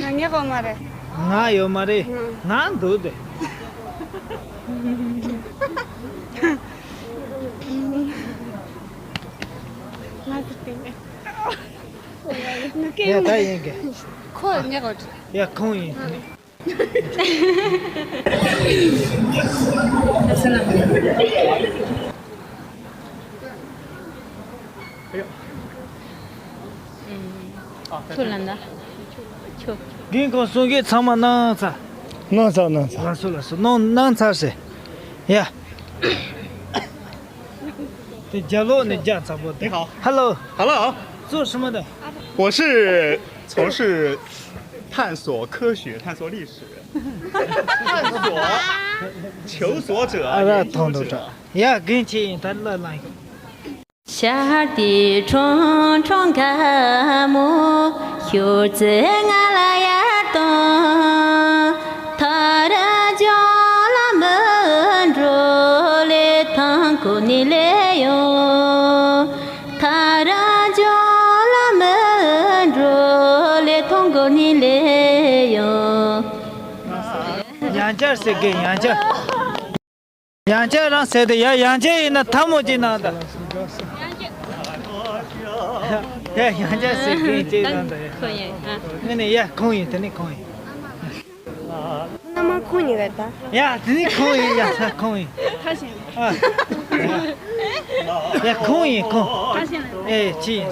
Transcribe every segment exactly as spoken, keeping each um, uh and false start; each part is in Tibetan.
ང་ཉེ་གོ་མ་རེད། ང་ཡོད་མ་རེད། ང་འདུག་སྟེ། ང་ཚོ་སྟེང་ནས། ངུ་སྐད་ཡ་ད་ཡིན་གི། ཁོ་ཉེ་གོ། ཡ་ཁོང་ཡིན། ཁྱོད་ལ་ན། ཁྱོད། རྒན་ཁོང་གསུང་གི་ཚང་མ་གནང་ཚར། གནང་ཚར་གནང་ཚར། ལགས་སོ་ལགས་སོ། གནང་གནང་ཚར་ཟེར། ཡ། དེ་རྒྱབ་ལོགས་ནས་རྒྱ་ཚ་པོ་དེ། 你好。 Hello。 Hello。 做什么的？ 我是从事探索科学、探索历史、探索求索者、ཨ་ར་ཐོང་དུ་འགྲོ། ཡ་རྒན་ཁྱེད་ཡིན་ད་ལ་ལ། ཤར་དུས་ཁྲུང་ཁྲུང་དགའ་མོ། ཞོར་ཙེ་ང་ལ་ཡར་གཏོང་། ཐ་ར་ལྗོངས་ལ་མི་འགྲོ་ལེ་ཐང་ཀོ་ནི་ལེ་ཡོང་། ཐ་ར་ལྗོངས་ལ་མི་འགྲོ་ལེ་ཐང་ཀོ་ནི་ལེ་ཡོང་། ཡང་བསྐྱར་ཟེར་གི། ཡང་བསྐྱར། ཡང་བསྐྱར་རང་ཟེར་དེ་ཡ། ཡང་བསྐྱར་ཡིན་ན་ཐལ་མོ་ཅིག་གནང་དང་། ཡ་ཡང་བསྐྱར་ཟེར་གི་ཅིག་གནང་དང་། ཡ་ཁོ་ཡིན་ཨ། ངས་ནི་ཡ་ཁོང་ཡིན། དེ་ནི་ཁོང་ཡིན། མནའ་མ་ཁོང་ཡིན་ག་ད། ཡ་དེ་ནི་ཁོང་ཡིན། ཡ་ས་ཁོང་ཡིན། ཐ་ཤིང་། ཨ། ཡ་ཁོང་ཡིན་ཁོང་། ཐ་ཤིང་། ཨེ་ཅི་ཡིན།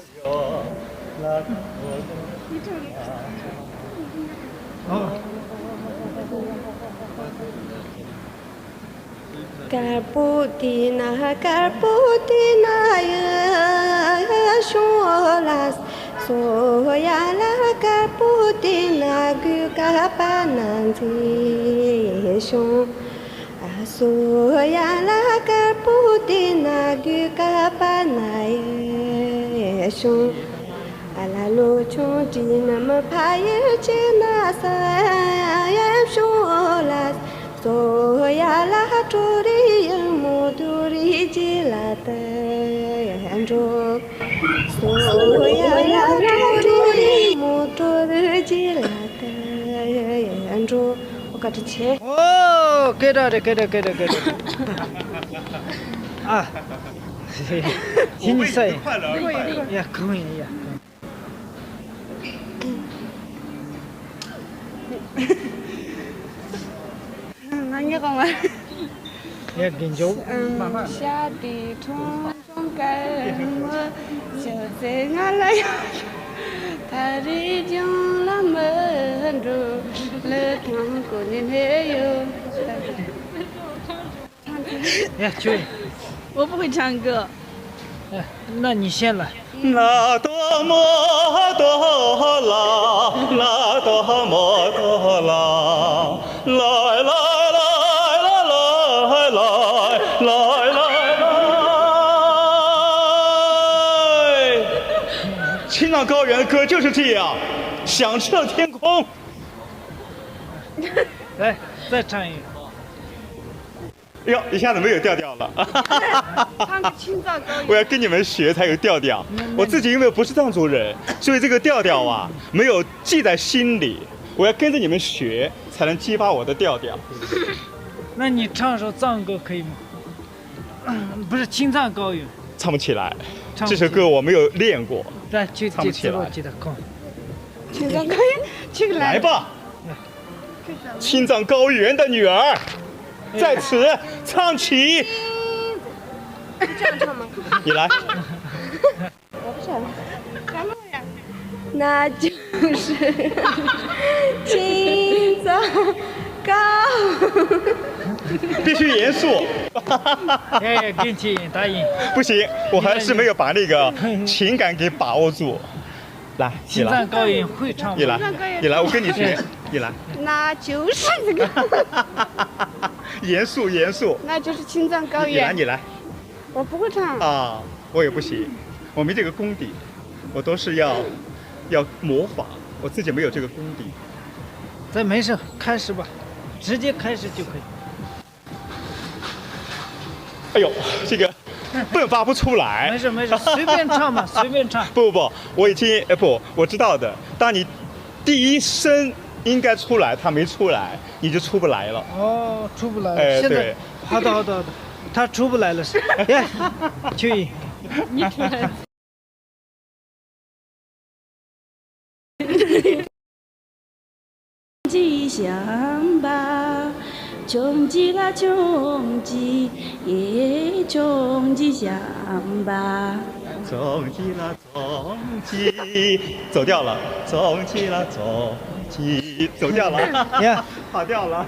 ཨོ། དཀར་པོ་དེ་ན་དཀར་པོ་དེ་ན་ཡ་ཤོང་ལ་སོ་ཡ་ལ། དཀར་པོ་དེ་ན་གུ་ཀ་པ་ན་མཛེས་ཤོང་། ཨ་སོ་ཡ་ལ། དཀར་པོ་དེ་ན་གུ་ཀ་པ་ན་ཡ་ཤོང་། ཨ་ལ་ལོ་ཆུང་དྲིན་ནམ་ཕ་ཡུལ་ཆེ་ན་ས་ཡབ་ཤོང་ལ། སོ་ཡ་ལ་གྲོ་རི་ཡུ་མོ་དུ་རི་ཇི་ལ་ཏེ་འགྲོ། སོ་ཡ་ལ་གྲོ་རི་ཡུ་མོ་དུ་རི་ཇི་ལ་ཏེ་འགྲོ། ཨོ་བཀའ་དྲིན་ཆེ། ཨོ་སྐད་གྲགས་རེད། སྐད་གྲགས་སྐད་གྲགས་སྐད་གྲགས། ཨ། ཁྱེད་གཉིས་ས་ཡིན། ཡ་གང་ཡིན་ཡ། ང་ངའི་གོང་མ། ཡ་རྒན་ཇོ། ཤ་དེ་ཁྲོང་ཁྲོང་དཀར་མོ། ཞོ་ཚེ་ང་ལ་ཡ། ད་རེས་ལྗོངས་ལ་མི་འགྲོ། ལི་ཐང་ཀོ་ནི་ནས་ཡོད། 哎呀，去！我不会唱歌。哎，那你先来。那多么多啦，那多么多啦，来来来来来来来来来。青藏高原的歌就是这样，响彻天空。来，再唱一个。 哟，一下子没有调调了。唱个青藏高原。我要跟你们学才有调调。我自己因为不是藏族人，所以这个调调啊，没有记在心里。我要跟着你们学，才能激发我的调调。那你唱首藏歌可以吗？不是青藏高原。唱不起来，唱不起来。这首歌我没有练过，对，去，唱不起来。去，去，去的空。青藏高原，去个来。来吧。 青藏高原的女儿，在此唱起。这样唱吗？你来。我不唱。那就是青藏高。必须严肃。哎，跟起答应。不行，我还是没有把那个情感给把握住。 来，你来。青藏高原会唱吗？你来，你来，我跟你学，你来。那就是这个。严肃，严肃。那就是青藏高原。你来，你来。我不会唱。啊，我也不行，我没这个功底，我都是要，要模仿，我自己没有这个功底。咱没事，开始吧，直接开始就可以。 哎呦，这个迸发不出来。没事没事，随便唱吧，随便唱。不不不，我已经，哎，不，我知道的。当你第一声应该出来，他没出来，你就出不来了。哦，出不来了。哎，现在对，好的好的好的，他出不来了。耶，去。你突然 ཅི་བྱམས་པ། ཁྱོད་ཀྱིས་ལ་ཁྱོད་ཀྱིས། ཁྱོད་ཀྱིས་བྱམས་པ། 走掉了，走起了，走起，走掉了，呀，跑掉了。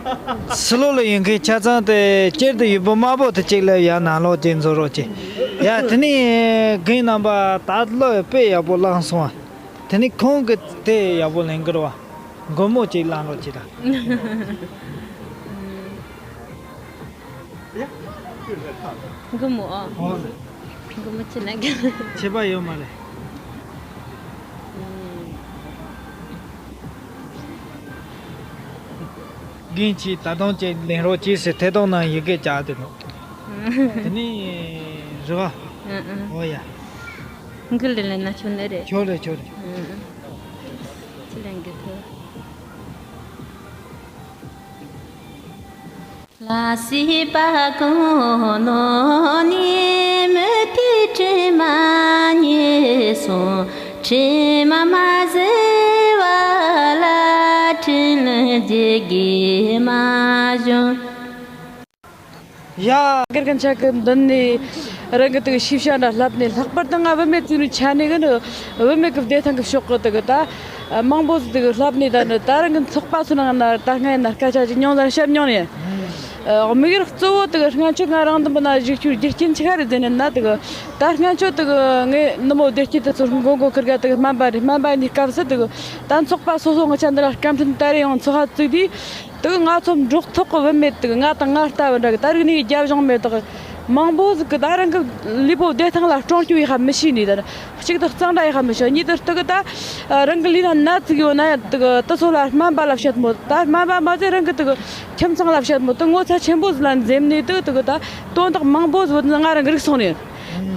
སི་ལོ་ལ་ཡིན་མཁན་ཆ་ཚང་དེ་སྤྱིར་དུ་ཡུལ་པོ་དམར་པོ་དེ་གཅིག་ལ་ཡར་ནང་ལོགས་ཀྱི་འཛུལ་རོགས་གྱིས། ཡ་དེ་ནས་རྒན་རྣམ་པ་ད་ལོ་དཔེ་ཡག་པོ་བླངས་སོང་བ། དེ་ནས་ཁོང་གི་དེ་ཡག་པོ་ལེན་གི་རེད་བ། མགོ་མོ་གཅིག་བླངས་རོགས་གྱིས་ད། མགོ་མོ་ཨ། ཨོ། མགོ་མོ་ཆེ་ན་གི། བྱེད་པ་ཡོད་མ་རེད། རྒན་གྱིས་ད་དུང་ཅིག་ལེན་རོགས་གྱིས་ཟེར་ཐད་གཏོང་ནང་ཡི་གེ་བཅག་དེ་ནོ། དེ་ནས་རེད་བ། ཨ་ཨ། ཨོ་ཡ། མགོ་ལ་ལེན་ན་ཆོག་ནི་རེད། ཆོག་རེད་ཆོག་རེད། ཨ་ཨ། ཅི་ལེན་གི་ཐུབ། ལ་སྲིད་པ་ཀུན་ནོ་ནི་མུ་ཏི་དྲི་མ་ཉེ་སོང་། དྲི་མ་མ་ཟད་པ་ལ་དྲིན་ལན་འཇལ་གྱིས་མ་བྱུང་། ཡ། དགེ་རྒན་ཆ་གི་མདུན་ནས་རང་གི་དུ་ཤེས་བྱ་འདྲ་ལྷབ་ནས། ལྷག་པར་དུ་ང་བུད་མེད་ཚོའི་ཆ་ནས་གི་ནི་བུད་མེད་ཀྱི་བདེ་ཐང་གི་ཕྱོགས་གི་དུ་གི་ད་མང་པོ་ཟིག་དུ་གི་ལྷབ་ནས། ད་ནི་ད་རང་གི་ཚོགས་པ་ཚོ་ནང་ན་ད་སྔ་ཡིན་ན་སྐད་ཆ་ཅིག་མྱོང་ད་བཤད་མྱོང་ནས། དམིགས་ཡུལ་གཙོ་བོ་དུ་གི་སྔ་ཆོད་ང་རང་དུ་འབུ་ན་གཞིགས་རྒྱུ་རྒྱུ་རྐྱེན་ཆི་ག་རེད་ཟེར་ནས་ན། དུ་གི་ད་སྔ་ཆོད་དུ་གི་ངས་ནུ་མོ་བདེ་སྐྱིད་དུ་ཚོར་མགོ་མགོ་ཁིར་ག་དུ་གི་སྨན་པ་རེད། སྨན་པ་ཡིན་དུས་སྐབས་སུ་དུ་གི་ད་ཚོགས་པ་སོ་སོ་ང་ཆ་འདི་ལ་སྐད་འཕྲིན་ད་རེ་ཡང་ཚོགས་ཧ་བཙུགས་དུས། དེ་གི་ང་ཚོ་འབྲོག་ཐོག་གི་བུད་མེད་དེ་གི་ང་དང་ང་ལྟ་བུ་འདྲ་གི་ད་རིག་གནས་རྒྱབ་ལྗོངས་མེད་དག་མང་པོ་ཟིག་གི་ད་རང་གི་ལུས་པོ་བདེ་ཐང་ལ་སྲུང་སྐྱོབ་ཡེ་ཧ་མི་ཤེས་ནི། ད་གཅིག་ཏུ་གཙང་སྦྲ་ཡེ་ཧ་མི་ཤེས། གཉིས་དུ་དེ་གི་ད་རང་གི་ལུས་ན་ན་ཟིག་ཡོད་ན་ཡང་དེ་གི་དེ་ཚོ་ལ་སྨན་པ་ལ་བཤད་མོད། ད་སྨན་པ་མ་ཟད་རང་གི་དེ་གི་ཁྱིམ་ཚང་ལ་བཤད་མོད། དེ་ངོ་ཚ་ཆེན་པོ་ཟིག་ལ་འཛེམ་ནས་དེ་གི་དེ་གི་ད་དོན་དག་མང་པོ་ཟིག་ང་རང་གི་རིག་སོང་ནི།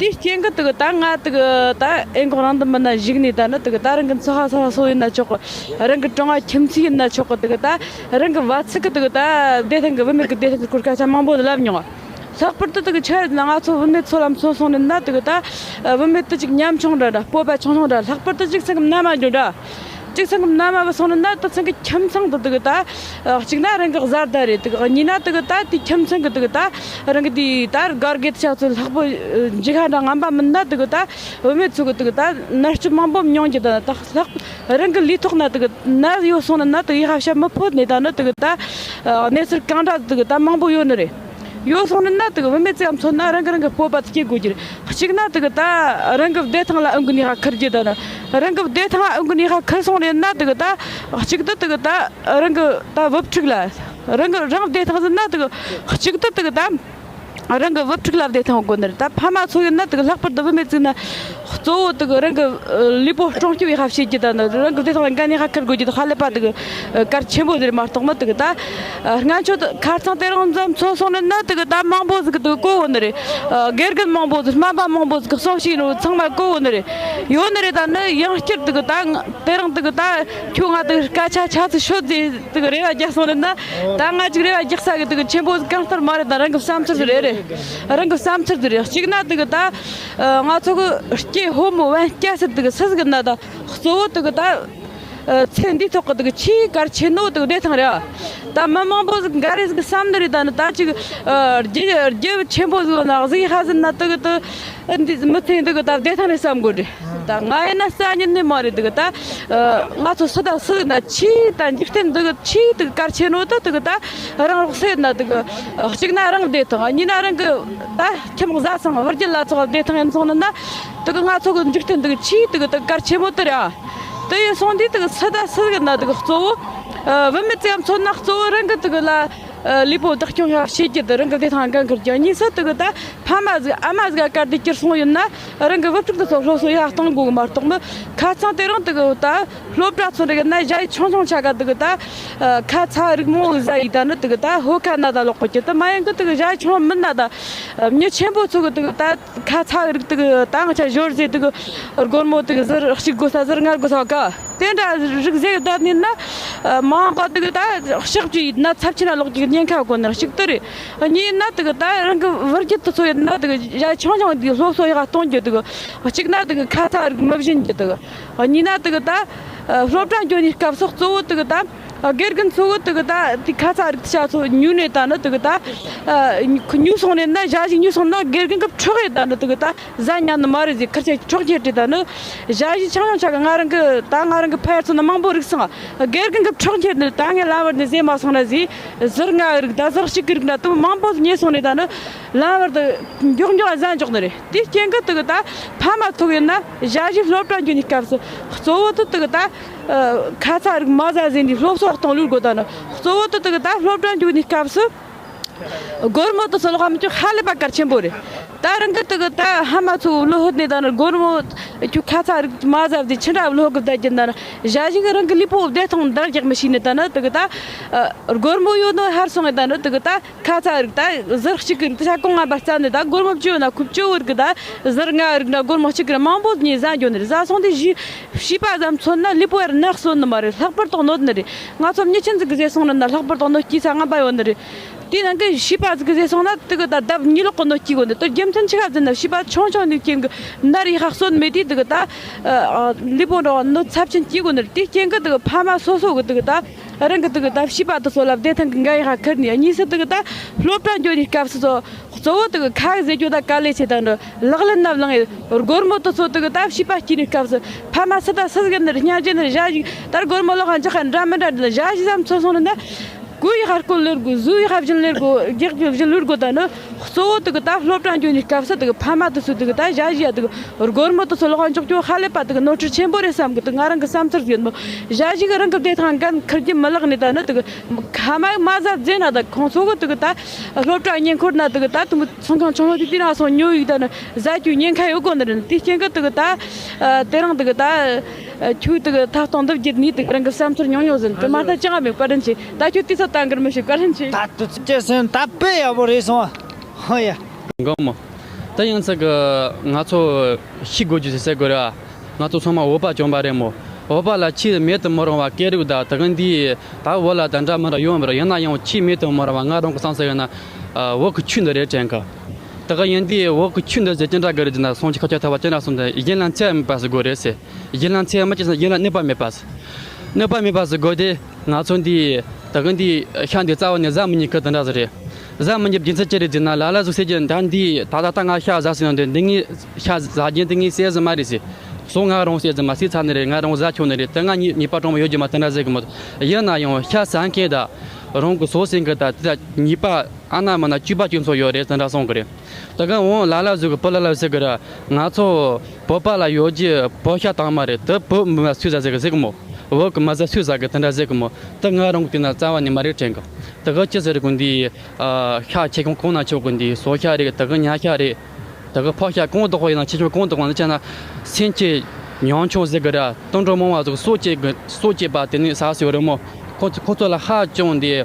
དེའི་རྐྱེན་གྱིས་དེ་གི་ད་ང་དེ་གི་ད་ཨེ་འགོག་རང་དུ་མི་ན་བཞུགས་ནས། ད་ནི་དེ་གི་ད་རང་གི་འཚོ་ཁ་ས་སོ་ཡིན་ན་ཆོག་གི། རང་གི་གྲོང་བ་ཁྱིམ་མཚེས་ཡིན་ན་ཆོག་གི། དེ་གི་ད་རང་གི་བ་ཚིགས་གི་དེ་གི་ད་བདེ་ཐང་གི་བུད་མེད་གི་བདེ་ཐང་གི་སྐོར་སྐད་ཆ་མང་པོ་ལབ་མྱོང་། ལྷག་པར་དུ་དེ་གི་ཆ་ཡོད་ན་ང་ཚོ་བུད་མེད་ཚོ་ལ་མཚོན་སོང་ནས་ན། དེ་གི་ད་བུད་མེད་དེ་ཅིག་ཉམ་ཆུང་འདྲ་འདྲ། སྤོབས་པ་ཆུང་ཆུང་འདྲ། ལྷག་པར་དུ་གཅིག་ཚང་གི་མནའ་མ་འཇོག་འདྲ། གཅིག་ཚང་གི་མནའ་མ་བུད་སོང་ནས་ན། དེ་ཚང་གི་ཁྱིམ་ཚང་དུ་དེ་གི་ད་གཅིག་ན་རང་གི་བཟའ་ཟླ་རེད། དེ་གི་གཉིས་ན་དེ་གི་ད་དེ་ཁྱིམ་ཚང་གི་དེ་གི་ད་རང་གི་དེ་ད་སྒར་གེད་ཆ་ཚོད་ལྷག་པོ་འཇིག་ཧ་འདྲ་ངན་པ་མིན་ན། དེ་གི་ད་བུད་མེད་ཚོ་གི་དེ་གི་ད་མནར་གཅོད་མང་པོ་མྱོང་རྒྱུ། ད་ད་ལྷག་རང་གི་ལུས་ཐོག་ན་དེ་གི་ནད་ཡོད་སོང་ནས་ན། དེ་གི་ཡེ་ཧ་བཤད་མི་ཕོད་ནས། ད་ནི་དེ་གི་ད་གནས་ཚུལ་གང་འདྲ་དེ་གི་ད་མང་པོ་ཡོད་ནི་རེད། ཡོད་སོང་ནི་ན་དེ་གི་བུད་མེད་ཚོས་མཚོན་ན་རང་གི་རང་གི་སྤོབས་པ་དེ་སྐྱེ་དགོས་རྒྱུ་རེད། གཅིག་ན་དེ་གི་ད་རང་གི་བདེ་ཐང་ལ་ཨང་གི་ནུས་ཧ་ཁུར་རྒྱུ། ད་ནི་རང་གི་བདེ་ཐང་ལ་ཨང་གི་ནུས་ཧ་ཁུར་སོང་ནི་ན། དེ་གི་ད་གཅིག་ཏུ་དེ་གི་ད་རང་གི་ད་བུ་ཕྲུག་ལ་རང་གི་རང་བདེ་ཐང་ཟིན་ན། དེ་གི་གཅིག་ཏུ་དེ་གི་ད་རང་གི་བུ་ཕྲུག་ལ་བདེ་ཐང་དགོས་ནི་རེད། ད་ཕ་མ་ཚོ་ཡིན་ན་དེ་གི་ལྷག་པར་དུ་བུད་མེད་ཚོ་ན་གཙོ་བོ་དེ་གི་རང་གི་ལུས་པོ་སྲུང་སྐྱོབ་ཡེ་ཧ་བྱེད་རྒྱུ། ད་ནི་རང་གི་བདེ་ཐང་ལ་འགན་ནུས་ཧ་ཁུར་དགོས་རྒྱུ་དེ་ཧ་ལས་པ་དེ་གི་གལ་ཆེན་པོ་ཟིག་རེད་མ་གཏོགས་མི། དེ་གི་ད་སྔ་ཆོད་ཁ་སང་དེ་རིང་ཙམ་མཚོན་སོང་ནི་ན། དེ་གི་ད་མང་པོ་ཟིག་གི་དེ་གི་གོ་བོ་ནི་རེད། དགེ་རྒན་མང་པོ་ཟིག་སྨན་པ་མང་པོ་ཟིག་གི་གསུང་བཤད་ནོ་ཚང་མ་གོ་བོ་ནི་རེད། ཡོད་ནི་རེད། ད་ནི་ཡང་བསྐྱར་དེ་གི་ད་དེ་རིང་དེ་གི་ད་ཁྱོད་ང་དེ་གི་སྐད་ཆ་ཆ་ཚིག་ཤོད་ཟེར་དེ་གི་རེ་བ་རྒྱག་སོང་ནི་ན། ད་ང་ཅིག་རེ་བ་རྒྱག་ས་གི་དེ་གི་ཆེན་པོ་ཟིག་གང་ལྟར་མ་རེད། ད་རང་གི་བསམ་ཚུལ་རེད། རེད། རང་གི་བསམ་ཚུལ་དེ་རེད། གཅིག་ན་དེ་གི་ད་ང་ཚོ་གི་སྐྱེ་ཕོ་མོ་བན་སྐྱ་སེར་དེ་གི་སུ་ཟིག་ན་ད་གཙོ་བོ་དེ་གི་ད། ཨ། ཚེ་འདིའི་ཐོག་གི་དེ་གི་ཆེས་གལ་ཆེ་ནོ་དེ་གི་བདེ་ཐང་རེད། ད་མི་མང་པོ་ཟིག་འགའ་རེ་ཟིག་བསམ་ནི་རེད། ད་ནི་ད་ཅིག་ཨ། རྒྱུ་རྒྱུ་ཆེན་པོ་ཟིག་ན་གཟིགས་ཧ་ཟིན་ན་དེ་གི་དེ་འདི་མི་ཚེ་འདི་གི་ད་བདེ་ཐང་རེད་བསམ་དགོས་རེད། ད་ང་ཡིན་ན་རྩ་ཉིད་ནས་མ་རེད། དེ་གི་ད་ཨ། ང་ཚོ་སུ་དང་སུ་ན་ཆེས་ད་འཇིག་རྟེན་འདི་གི་ཆེས་དེ་གི་གལ་ཆེ་ནོ་ད་དེ་གི་ད་རང་རོགས་སེ་ན་དེ་གི་གཅིག་ན་རང་བདེ་ཐང་། གཉིས་ན་རང་གི་ད་ཁྱིམ་བཟའ་ཚང་བུ་རྒྱུད་ལ་སོགས་བདེ་ཐང་ཡིན་སོང་ནི་ན། དེ་གི་ང་ཚོ་གི་འཇིག་རྟེན་འདི་གི་ཆེས་དེ་གི་ད་གལ་ཆེ་མོ་དེ་རེད། དེ་ཡིན་སོང་དུས་དེ་གི་སུ་དང་སུ་ཟིག་ན་དེ་གི་གཙོ་བོ། ཨ། བུད་མེད་ཚོས་མཚོན་ན་གཙོ་བོ་རང་གི་དེ་གི་ལ། ཨ། ལུས་པོ་བདག་སྐྱོང་ཡག་བྱེད་རྒྱུ་དེ་རང་གི་བདེ་ཐང་འགན་འཁུར་རྒྱུ། གཉིས་སུ་དེ་གི་ད་ཕ་མ་ཟིག་ཨ་མ་ཟིག་ག་གར་དེ་གྱུར་སོང་ཡོད་ན་རང་གི་བུ་ཕྲུག་དེ་ཚོ་སློབ་གསོ་ཡག་གཏོང་དགོས་གི་མ་གཏོགས་མི། ཁ་སང་དེ་རིང་དེ་གི་ད་སློབ་གྲྭ་ཚོ་འདྲ་གི་ན་ཞ་ཡི་ཆུང་ཆུང་ཆ་ག་དེ་གི་ད། ཨ། ཁ་ཚ་རིག་མོ་ཟ་ཡི་ད་ནི་དེ་གི་ད་ཧོ་ཁ་ན་ད་ལོག་གོ་རྒྱུ་དེ་མ་ཡིན་གི་དེ་གི་ཞ་ཡི་ཆུང་མིན་ན་ད། ཨ། མྱི་ཆེན་པོ་ཚོ་གི་དེ་གི་ད། ཁ་ཚ་རིག་དེ་གི་ད་ང་ཆ་ཞོར་ཟེར་དེ་གི་སྒོར་མོ་དེ་གི་ཟུར་གཅིག་དགོས་ས་ཟུར་ལྔ་དགོས་ས་ག་དེ་འདྲ་རིགས་ཟས་བསྡད་ནས་ན། མ་འོངས་པ་དེ་གི་ད་གཤག་བཅོས་ཡིན་ན་ཚབས་ཆེ་ན་ལོག་རྒྱུ་ཉེན་ཁ་ཡོད་གོ་ནི་གཅིག་དེ་རེད། གཉིས་ན་དེ་གི་ད་རང་གི་བུ་རྒྱུད་དེ་ཚོ་ཡིན་ན་དེ་གི་ཡ་ཆུང་ཆུང་དེ་གི་སློབ་གསོ་ཡག་གཏོང་རྒྱུ་དེ་གི་གཅིག་ན་དེ་གི་ཁ་ཚ་རིགས་མི་སྦྱིན་རྒྱུ་དེ་གི་གཉིས་ན་དེ་གི་ད་སློབ་གྲྭ་འགྱོ་ནི་སྐབས་སུ་གཙོ་བོ་དེ་གི་ད་དགེ་རྒན་ཚོ་གི་དེ་གི་ད་དེ་ཁ་ཚ་རིགས་དེ་ཆ་ཚོ་ཉུལ་ནས་ད་ནི་དེ་གི་ད་ཉུལ་སོང་ནས་ན་ཞ་ཞིག་ཉུལ་སོང་ན་དགེ་རྒན་གི་ཁྲག་ཡི་ད་ནི་དེ་གི་ད། ཟ་ཉན་ནི་མ་རེད་ཟེར་ཁར་ཆེ་ཁྲག་ཁྱེར་ཏེ་ད་ནི་ཞ་ཞི་ཆང་ཆང་ཆག་གི་ང་རང་གི་ད་ང་རང་གི་ཕ་ཡར་ཚོ་ནི་མང་པོ་རིག་སོང་། དགེ་རྒན་གི་ཁྲག་ཁྱེར་ནི་ད་ངས་ལམ་བར་ནས་ཟས་མ་སོང་ན་ཟེར་ཟུར་ང་རིག་ད་ཟུར་གཅིག་གི་རིག་ན་དུ་མང་པོ་ཉེ་སོང་ནས་ད་ནི་ལམ་བར་དུ་མགྱོགས་མགྱོགས་ཟ་འཇོག་ནི་རེད། དེ་རྐྱེན་གི་དུ་གི་ད་ཕ་མ་ཐུག་ཡིན་ན་ཞ་ཞི་སློབ་གྲྭ་འགྱོ་ནི་སྐབས་སུ་གཙོ་བོ་དུ་དུ་གི་ད་ཁ་ཚ་རིག་མ་ཟ་ཟེར་ནི་སློབ་གསོ་གཏོང་ལུགས་དགོས། ད་ནི་གཙོ་བོ་དུ་དུ་གི་ད་སློབ་གྲྭ་འགྱོ་ནི་སྐབས་སུ། སྒོར་མོ་དུ་སོལ་ཁ་མི་ཆོག་ཧ་ལས་པ་གལ་ཆེན་པོ་རེད། ད་རང་གི་དུ་གི་ད་ཕ་མ་ཚོ་བློ་ཧུད་ནས་ད་ནི་སྒོར་མོ་ཁྱོད་ཁ་ཚ་རིག་མ་ཟ་བ་དེ་ཆི་འདྲ་བློ་ཧུད་གི་བསྡད་རྒྱུ་ད་ནི་ཞ་ཞིག་རང་གི་ལུས་པོ་བདེ་ཐང་འདར་རྒྱག་མི་ཤེས་ནས་ད་ནི་དུ་གི་ད་སྒོར་མོ་ཡོད་ནོ་ཧར་སོང་ངས་ད་ནི་དུ་གི་ད་ཁ་ཚ་རིག་ད་ཟུར་གཅིག་གི་རིག་ད་ཤ་ཀོང་ང་པ་རྩ་ནས་ད་སྒོར་མོ་བཅོ་ན་ཁུ་བཅོ་བར་གི་ད་ཟུར་ང་རིག་ན་སྒོར་མོ་གཅིག་གི་མང་པོ་ཉིད་ཟ་འགྱོ་ནི་རེད། ཟ་སོང་དེ་བཞི་བྱིས་པ་ཙམ་མཚོན་ན་ལུས་པོ་ཡར་ནག་སོན་ནི་མ་རེད། ལྷག་པར་དུ་གནོད་ནི་རེད། ང་ཚོ་མྱི་ཆེན་ཟིག་གི་ཟས་སོང་ནི་ན་ལྷག་པར་དུ་གནོད་སྐྱེས་ས་ངན་པ་ཡོད་ནི་རེད། དེ་ནང་གི་བྱིས་པ་ཟིག་གི་ཟས་སོང་ན་དེ་གི་ད་ལྡབ་གཉིས་ལོག་གི་གནོད་སྐྱེལ་གོ་ནི། དེ་རྒྱུ་མཚན་ཆི་ག་ཟེར་ན་བྱིས་པ་ཆུང་ཆུང་ནས་རྐྱེན་གི་ནད་ཡག་ཤ་གསོན་མེད་དུས་དེ་གི་ད་ལུས་པོ་འགྲོ་བ་གནོད་ཚབས་ཆེན་སྐྱེལ་གོ་ནི་རེད། དེ་རྐྱེན་གི་དེ་གི་ཕ་མ་སོ་སོ་གི་དེ་གི་ད་རང་གི་དེ་གི་ད་བྱིས་པ་དེ་ཚོ་ལ་བདེ་ཐང་གི་འགན་ཡག་ཁུར་ནས། གཉིས་སུ་དེ་གི་ད་སློབ་གྲྭ་འགྱོ་ནི་སྐབས་སུ་ཚོ་གཙོ་བོ་དེ་གི་ཁ་གི་ཟས་སྤྱོད་ད་དཀའ་ལས་ཆེ། ད་འདྲ་ལག་ལེན་ན་བླངས་ཡོད། སྒོར་མོ་དེ་ཚོ་དེ་གི་ད་བྱིས་པ་སྐྱེས་ནི་སྐབས་སུ་ཕ་མ་སུ་ད་སུ་ཟིག་ནི་སྙན་རྗེ་ནི་ཞ་ཞིག་ད་སྒོར་མོ་ལོག་ག་འཇག་ག་འདྲ་མི་འདྲ་འདྲ་ཞ་ཞིག་ཙམ་ཚོ་སོང་ནི་ན། གོས་ཡི་ཧར་སྐོར་ལེར་དགོས། གཟུགས་ཡི་ཧར་བཞིན་ལེར་དགོས། རྒྱག་རྒྱུ་བཞིན་ལུར་དགོས། ད་ནི་གཙོ་བོ་དེ་གི་ད་སློབ་གྲྭ་འགྱོ་ནི་སྐབས་སུ་དེ་གི་ཕ་མ་དེ་ཚོ་དེ་གི་ད་ཞ་ཞིག་ཡ་དེ་གི་སྒོར་མོ་དེ་ཚོ་ལོག་ག་འཇོག་རྒྱུ་ཧ་ལས་པ་དེ་གི་ནོར་འཁྲུལ་ཆེན་པོ་རེད་བསམ་གི། དེ་ང་རང་གི་བསམ་ཚུལ་ཡིན་མོ། ཞ་ཞིག་རང་གི་བདེ་ཐང་འགན་ཁུར་རྒྱུ་མི་ལག་ནི་ད་ནི་དེ་གི་ཁ་མ་མ་ཟ་རྫས་ན་ད་ཁོང་ཚོ་གི་དེ་གི་ད་སློབ་གྲྭ་ཉེ་འཁོར་ན་དེ་གི་ད་དུང་ཚོང་ཁང་ཆུང་ངུ་དེ་དེ་ན་སོང་ཉོ་ཡིག་ད་ནི་ཟ་རྒྱུ་ཉེན་ཁ་ཡོད་གོ་ནི་རེད། དེ་རྐྱེན་གི་དེ་གི་ད་དེ་རིང་དེ་གི་ད་ཁྱོད་དེ་གི་ཐབ་སྟངས་འདི་བརྒྱུད་ནས་དེ་གི་རང་གི་བསམ་ཚུལ་ཉུང་ཉུང་ཟིན་དེ་མ་ལྟ་ཅང་མེད། བཀའ་དྲིན་ཆེ། ད་ཁྱོད་དེ་ཚོ་ད་འགུལ་མི་ཤེས། བཀའ་དྲིན་ཆེ། ད་དུ་ཅི་ཟེར་ད་དཔེ་ཡག་པོ་རེད་སོང་། ཧོ་ཡ། མགོ་མོ། ད་ཡང་ཚ་གི་ང་ཚོ་ཤི་དགོས་རྒྱུ་ཟེར་ཟེར་དགོས་ར། ང་ཚོ་ཚང་མ་བོད་པ་བྱོན་པ་རེད་མོ། བོད་པ་ལ་ཆེས་མེད་དུ་མི་རུང་བ་སྐད་རིགས་དང་དེ་གི་འདི་ད་བོད་ལ་དེ་འདྲ་མི་འདྲ་ཡོང་བ་རེད། ཡིན་ན་ཡང་ཆེས་མེད་དུ་མི་རུང་བ་ང་རང་གི་བསམ་ཚུལ་ཡིན་ན་བོད་ཀྱི་ཆོས་འདི་རེད་དྲན་གི། དེ་གི་ཡིན་དུས་བོད་ཀྱི་ཆོས་འདི་ཟེར་ཅི་འདྲ་གི་རེད་ཟེར་ན་སོང་ཆེ་ཁ་ཆེ་ཐ་བ་ཅི་འདྲ་སོང་དེ་ཡིན་ལ་འཚེ་མེད་པ་ཟེར་དགོས་རེད་ཟེར། ཡིན་ལ་འཚེ་མ་བྱེད་ས་ཡིན་ལ་གནོད་པ་མེད་པ། གནོད་པ་མེད་པ་ཟེར་དགོས་ཏེ། ང་ཚོ་འདི་ད་གི་འདི་ཤ་འདི་རྩ་བ་ནས་ཟ་མི་ཉན་གི་དེ་འདྲ་ཟིག་རེད། ཟ་མི་ཉན་རྒྱུ་མཚན་ཅི་རེད་ཟེར་ན་ལ་ལ་ཟུག་ཟེར་གྱི་ད་འདི་ད་ད་ད་ང་ཤ་ཟ་ཟིན་ཡོང་དུས་འདི་ངའི་ཤ་ཟ་རྒྱུ་འདི་ངའི་ཟས་ཟིག་མ་རེད་ཟེར། སོ་ང་རང་ཟས་ཟིག་མ་ཟས་ཚར་ནི་རེད། ང་རང་ཟ་ཆོག་ནི་རེད། ད་ང་ཉེས་ཉེས་པ་གྲོང་མ་ཡོད་རྒྱུ་མ་དེ་འདྲ་ཟེར་གི་མོ། ཡིན་ན་ཡང་ཤ་ཟ་མཁན་ད་རང་གི་སོ་ཟིན་གི་ད་དེ་ད་ཉེས་པ་ཨ་ན་མ་ན་བཅུ་པ་བཅུ་ཚོ་ཡོད་རེད་དེ་འདྲ་སོང་གི་རེད། ད་ག་འོང་ལ་ལ་ཟུག་གི་བུ་ལ་ལ་ཟེར་གི་ར། ང་ཚོ་བོད་པ་ལ་ཡོད་རྒྱུ་བོད་ཤ་དྭངས་མ་རེད། དེ་བོད་མི་མ་སུས་ཟ་ཟེར་གི་ཟེར་གི་མོ། བོད་གི་མ་ཟ་སུས་ཟ་གི་དེ་འདྲ་ཟེར་གི་མོ། དེ་ང་རང་གི་དེ་ན་རྩ་བ་ནས་མ་རེད་དྲན་གི། དེ་གི་ཅི་ཟེར་གི་འདི་ཤ་ཆེ་ཁུང་གོང་ན་ཆོག་གི་འདི་སོ་ཤ་རེད། དེ་གི་ཉ་ཤ་རེད། དེ་གི་ཕག་ཤ་གོང་དུ་ཁོ་ཡིན་ན་ཆེ་ཆུང་གོང་དུ་ཁོ་ན་ཆ་ན་སེམས་ཅན་ཉམ་ཆུང་ཟེར་གི་ར། དུད་འགྲོ་མང་བ་ཟིག་སྲོག་བཅད་གི་སྲོག་བཅད་པ་དེ་ནི་ཟ་སྲིད་ཡོད་རེད་མོ། ཁོ་ཁོ་ཚོ་ལ་ཧ་ཅང་འདི་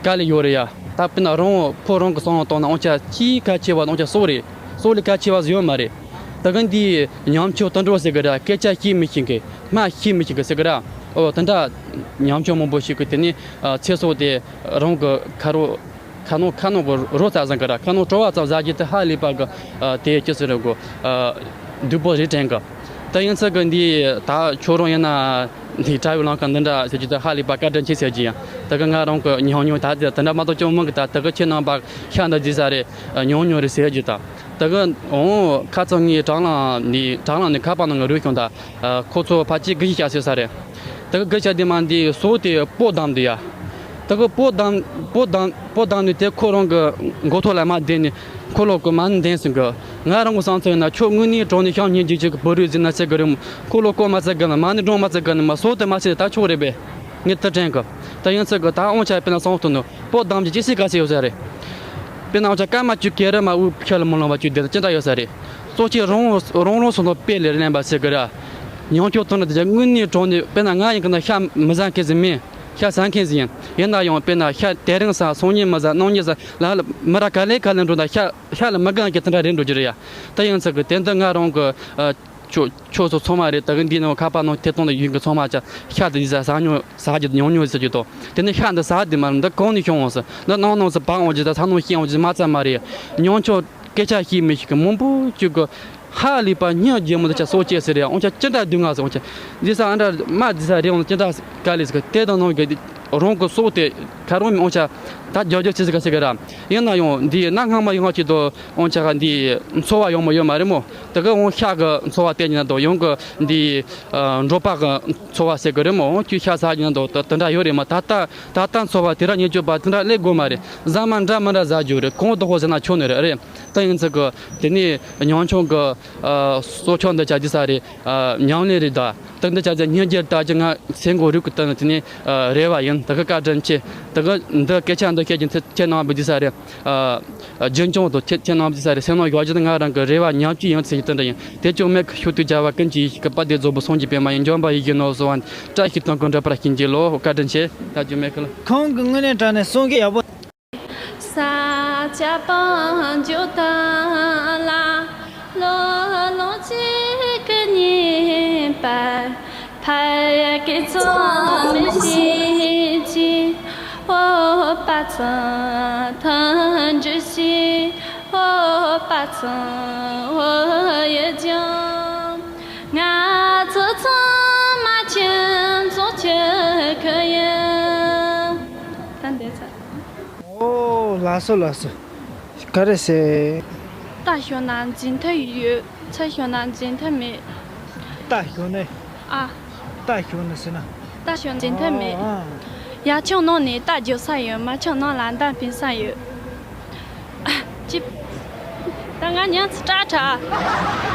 དཀའ་ལས་ཡོད་རེད་ཡ། ད་དཔེར་ན་རང་ཁོ་རང་གི་བསམ་བློ་བཏང་ན་འོང་ཆ་ཅིག་གལ་ཆེ་བ་འོང་ཆ་སྲོག་རེད། སྲོག་ལས་གལ་ཆེ་བ་ཟིག་ཡོད་མ་རེད། ད་གི་འདི་ཉམ་ཆུང་དུད་འགྲོ་ཟེར་གི་ར། སྐད་ཆ་བཤད་མི་ཤེས་གི། སྨྲ་བཤད་མི་ཤེས་གི་ཟེར་གི་ར། ཨོ་དེ་འདྲ་ཉམ་ཆུང་མང་པོ་ཞིག་གི་དེ་ནི་ཚེ་སྲོག་དེ་རང་གི་ཁ་རོ་ཁ་ནང་ཁ་ནང་གི་རོ་ཙམ་ཟ་གི་ར། ཁ་ནང་བྲོ་བ་ཙམ་ཟ་རྒྱུ་དེ་ཧ་ལས་པ་གི་དེ་ཅི་ཟེར་གི་སྡུག་པོ་རེད་དྲན་གི། ད་ཡིན་ཚད་གི་འདི་ད་ཁྱོད་རང་ཡིན་ན་འདི་དྲ་བའི་ལམ་ཁ་འདི་འདྲ་ཟེར་རྒྱུ་དེ་ཧ་ལས་པ་བཀའ་དྲིན་ཆེ་ཟེར་རྒྱུ་ཡང་། ད་གི་ང་རང་གི་ཉམས་མྱོང་ད་དེ་འདྲ་མ་གཏོགས་ཅང་མིན་གི། ད་ད་གི་ཁྱེད་རྣམ་པ་ཤ་འདི་རྒྱུ་ས་རེད། ཉམས་མྱོང་རེད་ཟེར་རྒྱུ་ད། ད་གི་འོང་ཁ་ཚང་ངའི་དྲང་ལང་ནི་དྲང་ལང་ནི་ཁ་པར་ནང་གི་རུས་ཁྱོང་ད། ཁོ་ཚོ་ཕལ་ཆེར་དགུ་བཞི་ཤ་ཟོས་ས་རེད། ད་གི་དགུ་ཤ་དེ་མ་འདི་སོ་དེ་པོ་བསྡམས་འདུག་ཡ། ད་གི་པོ་བསྡམས་པོ་བསྡམས་པོ་བསྡམས་ནི་དེ་ཁོ་རང་གི་མགོ་ཐོག་ལ་མར་བསྡད་ནི་ཁོ་ལོ་གི་མ་ནི་འདེན་སོང་གི། ང་རང་གི་བསམ་ཚུལ་ཡིན་ན་ཁྱོད་དངོས་གནས་དྲང་ནས་ཤ་ཉན་རྒྱུ་ཅིག་གི་བུ་རུ་ཟིན་ན་ཟེར་གི་རེད་མོ། ཁོ་ལོ་ལྐོག་མ་ཟེར་གི་ནི་མ་ནི་འགྲོ་མ་ཟེར་གི་ནི་མ་སོ་དེ་མ་ཟེར་ད་ཆོག་རེད་པས། ངས་དེ་དྲན་གི། ད་ཡིན་ཚད་གི་ད་འོང་ཆ་དཔེར་ན་བསམ་བློ་གཏོང་ནི་པོ་བསྡམས་ཀྱི་ཅི་སྲིད་ག་ཚད་ཡོད་ས་རེད། དཔེར་ན་འོང་ཆ་སྐར་མ་བཅུ་གེ་རེ་མ་དབུགས་ཤ་ལ་མི་ལོང་བ་བཅུ་དེ་ད་ཅི་འདྲ་ཡོད་ས་རེད། གཙོ་ཆེ་རང་རང་རང་སོ་སོ་དཔེ་ལས་ལེན་པ་ཟེར་གི་ར། ཉམས་མྱོང་ཐོག་ནས་དེ་དངོས་གནས་དྲང་ནས་དཔེར་ན་ང་ཡིན་གི་ན་ཤ་མི་ཟ་མཁན་ཟིག་མིན། ཤ་ཟ་མཁན་ཟིག་ཡིན། ཡིན་ན་ཡང་དཔེར་ན་ཤ་དེ་རིང་ཟ་སང་ཉིན་མི་ཟ་གནངས་ཉིན་ཟ་ལ་ལ་མི་ར་ག་ལེ་ག་ལེ་འགྲོ་ད་ཤ་ཤ་ལ་མི་དགའ་མཁན་དེ་འདྲ་རེད་འགྲོ་རྒྱུ་རེད་ཡ། ད་ཡིན་ཚད་གི་དེ་འདི་ང་རང་གི་ཨ་ ཆོས་ཆོས་སོགས་ཚང་མ་རེད། ད་གི་འདི་ནང་ཁ་པར་ནང་ཐད་གཏོང་དུ་ཡོད་མཁན་ཚང་མ་ཅག་ཤ་དེ་འདི་ཟ་ཟ་མྱོང་ཟ་རྒྱུ་དང་ཉོ་མྱོང་ཟེར་རྒྱུ་དང་། དེ་ནས་ཤ་འདི་ཟ་དེ་མ་རེད། འདི་གང་ནས་བྱུང་བ་ཟེར། འདི་ནང་ནང་སུ་སྤང་འོང་རྒྱུ་དང་ས་ནང་སྐྱེ་འོང་རྒྱུ་མ་ཚད་མ་རེད། ཉམ་ཆུང་སྐད་ཆ་ཤེས་མི་ཤེས་གི་མང་པོ་ཅིག་གི་ཧ་ལས་པ་སྙིང་རྗེ་མོ་འདི་ཅག་སོ་སྐྱེ་ཟེར་རེད། འོང་ཅག་ཅི་འདྲ་སྡུག་བསྔལ་ཟེར། འོང་ཅག་འདི་ས་ཨ་འདྲ་མ་འདི་ས་རེད། འོང་ཅི་འདྲ་དཀའ་ལས་ཟེར་གི་དེ་དང་ནང་གི་རང་གི་སྲོག་དེ་ཁ་རང་མི་འོང་ཅག་ད་རྒྱག་རྒྱག་ཅི་ཟེར་ག་ཟེར་གི་ར། ཡིན་ན་ཡང་འདི་གནའ་སྔ་མ་ཡིན་ང་ཅིག་ཏུ་འོང་ཅག་ག་འདི་འཚོ་བ་ཡོང་མ་ཡོད་མ་རེད་མོ། དེ་ག་འོང་ཤ་གི་འཚོ་བ་དེ་ཡིན་ན་དང་ཡང་གི་འདི་འབྲོག་པ་གི་འཚོ་བ་ཟེར་གི་རེད་མོ། འོང་ཁྱོད་ཤ་ཟ་ཡིན་ན་དང་དེ་འདྲ་ཡོད་རེད་མ། ད་ལྟ་ད་ལྟ་འཚོ་བ་དེ་ར་ཉེས་སྤྱོད་པ་དེ་འདྲ་ལས་དགོས་མ་རེད། ཟ་མ་འདྲ་མི་འདྲ་ཟ་རྒྱུ་རེད། གང་དུ་ཧོ་ཟེར་ན་ཆོག་ནི་རེད། རེད། ད་ཡིན་ཚེ་གི་དེ་ནས་ཉམ་ཆུང་གི་སྲོག་ཆགས་འདི་ཅག་འདི་ས་རེད། ཉམས་ལེན་རེད་ད། ད་འདི་ཅག་ཅག་སྙིང་རྗེ་ལྟ་ཅི་ང་སེམས་ཁོང་རུས་ཀྱི་སྟེང་དེ་ནས་རེ་བ་ཡིན། ད་གི་བཀའ་དྲིན་ཆེ། ད་གི་འདི་སྐད་ཆ་འདི་བཤད་ཀྱི་ཚེ་ཁྱེད་རྣམ་པ་འདི་ས་རེད། རྒྱུན་འཁྱོངས་དང་ཁྱེད་ཁྱེད་རྣམ་པ་འདི་ས་རེད། སེམས་ནང་ཡོད་ཀྱི་ང་རང་གི་རེ་བ་ཉམས་ཀྱི་ཡིན་ཚེ་ཞིག་དེ་འདྲ་ཡིན། དེ་ཅུང་མེད་གི་ཤུགས་དུ་བྱ་བ་ཀུན་གྱི་ཡིད་ཀྱི་པ་དེ་རྫོགས་པའི་སངས་རྒྱས་པད་མ་ཡིན། འཇམ་པ་ཡིད་ཀྱི་ནོར་བཟོ་བ་བཀྲ་ཤིས་དང་ཀུན་འདྲ་པར་བྱིན་གྱིས་རློབས། བཀའ་དྲིན་ཆེ། ད་ཅུང་མེད་གི་ལ། ཁོང་གི་དངོས་གནས་དྲང་གནས་གསུང་གི་ཡག་པོ། ས་སྐྱ་པང་འཇོ་དང་ལ། ལོ་ལོ་གཅིག་གི་ཉིན་པར་ཕ་ཡ་གི་ཚོ་མི་ཤེས་ཅི། ཨོ་པ་ཚང་ཐང་འཇུ་ཤི། ཨོ་པ་ཚང་ཨོ་ཡ་ཇང་། ང་ཚོ་ཚང་མ་ཁྱིམ་ཚང་གཅིག་གི་ཡིན། ད་འདི་ཚར། ཨོ་ལགས་སོ་ལགས་སོ། ག་རེ་ཟེར། རྟ་ཞོན་ན་འཛིན་ཐབས་ཡོད། ཚ་ཞོན་ན་འཛིན་ཐབས་མེད། རྟ་ཞོན་ནས། ཨ། རྟ་ཞོན་ནས་ཟེར་ན། རྟ་ཞོན་འཛིན་ཐབས་མེད། ཨ། ཡ་ཆང་ནང་ནས་རྟ་རྒྱུག་ས་ཡོད། མ་ཆང་ནང་ལ་མདའ་འཕེན་ས་ཡོད། ཨ། ཅི། ད་ང་ཉམས་ཚོ་སྐྲག་དྲག་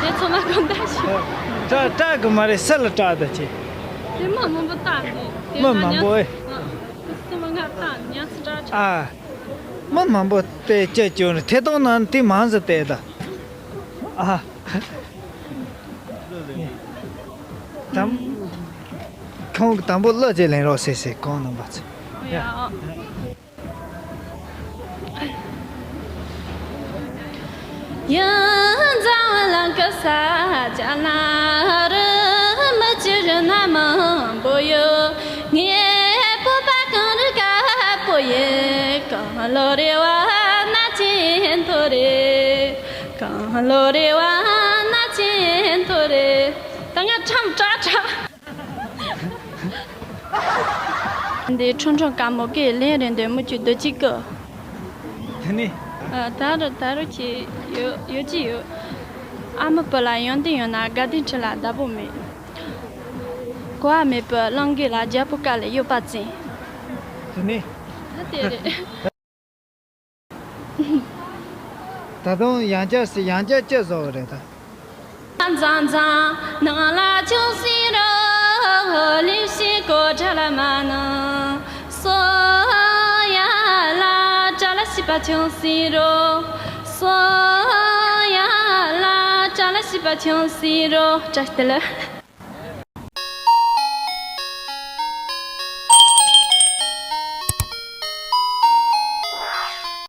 དེ་ཚོ་མ་གོ་འདའ་ཞིག་སྐྲག་སྐྲག་གི་མ་རེད། ས་ལ་སྐྲག་ད་ཅི། དེ་མི་མང་པོ་རྟ་འདི་དེ་མི་ང་མང་ཉམས་པོ་ཨེ། ཨ། དེ་ཚོ་མ་ང་རྟ་ཉམས་ཚོ་སྐྲག་དྲག་ཨ། མི་མང་པོ་བལྟས་སྐྱོ་སྐྱོ་ནས་ཐད་གཏོང་ནང་དེ་མང་ཙམ་བལྟས་ད། ཨ། དམ། ཁོང་གི་དང་པོ་གླུ་ཅིག་ལེན་རོགས་ཟེར་ཟེར་གོང་ནང་པ་ཚོས། ཡ། ཡང་འཛམ་གླིང་གི་ས་ཆ་ན་རི་མི་ཅི་རི་ན་མང་པོ་ཡོད། ངའི་སྤོབས་པ་གངས་རི་དཀར་པོ་ཡིན། གངས་ལོ་རེ་བ་ན་ཆེན་ཐོ་རེ། གངས་ལོ་རེ་བ་ན་ཆེན་ཐོ་རེ། ད་ང་ཁྲམ་ཀྲག་ཀྲག་འདི་ཁྲུང་ཁྲུང་དཀར་མོ་གི་ལན་རེ་འདོན་མི་བཅུ་བདུན་གཅིག་གི། དེ་ནི། ཨ། ད་རུ་ད་རུ་ཁྱེད་ཡོད་ཡོད་ཀྱི་ཡོད། ཨ་མ་བུ་ལ་ཡོན་ཏན་ཡོད་ན་དགའ་ལྡན་ཁྲི་ལ་བདག་པོ་མེད། གོ་བ་མེད་པའི་གླང་གོས་ལ་རྒྱལ་པོ་བཀའ་ལས་གཡོག་པ་བཙན། དེ་ནི། ད་དེ་རེད། ད་དུང་ཡང་བསྐྱར་ཟེར་ཡང་བསྐྱར་ཅི་བཟོ་བ་རེད་ད། མཛང་མཛང་ནང་ལ་ཅུང་ཟད་རོ། ལིབ་སི་ཀོ་ཁྲ་ལ་མ་ནང་། སོ་ཡ་ལ་ཅ་ལ་ཤི་པ་ཅུང་ཟད་རོ། སོ་ཡ་ལ་ཅ་ལ་ཤི་པ་ཅུང་ཟད་རོ། བཀྲ་ཤིས་བདེ་ལེགས།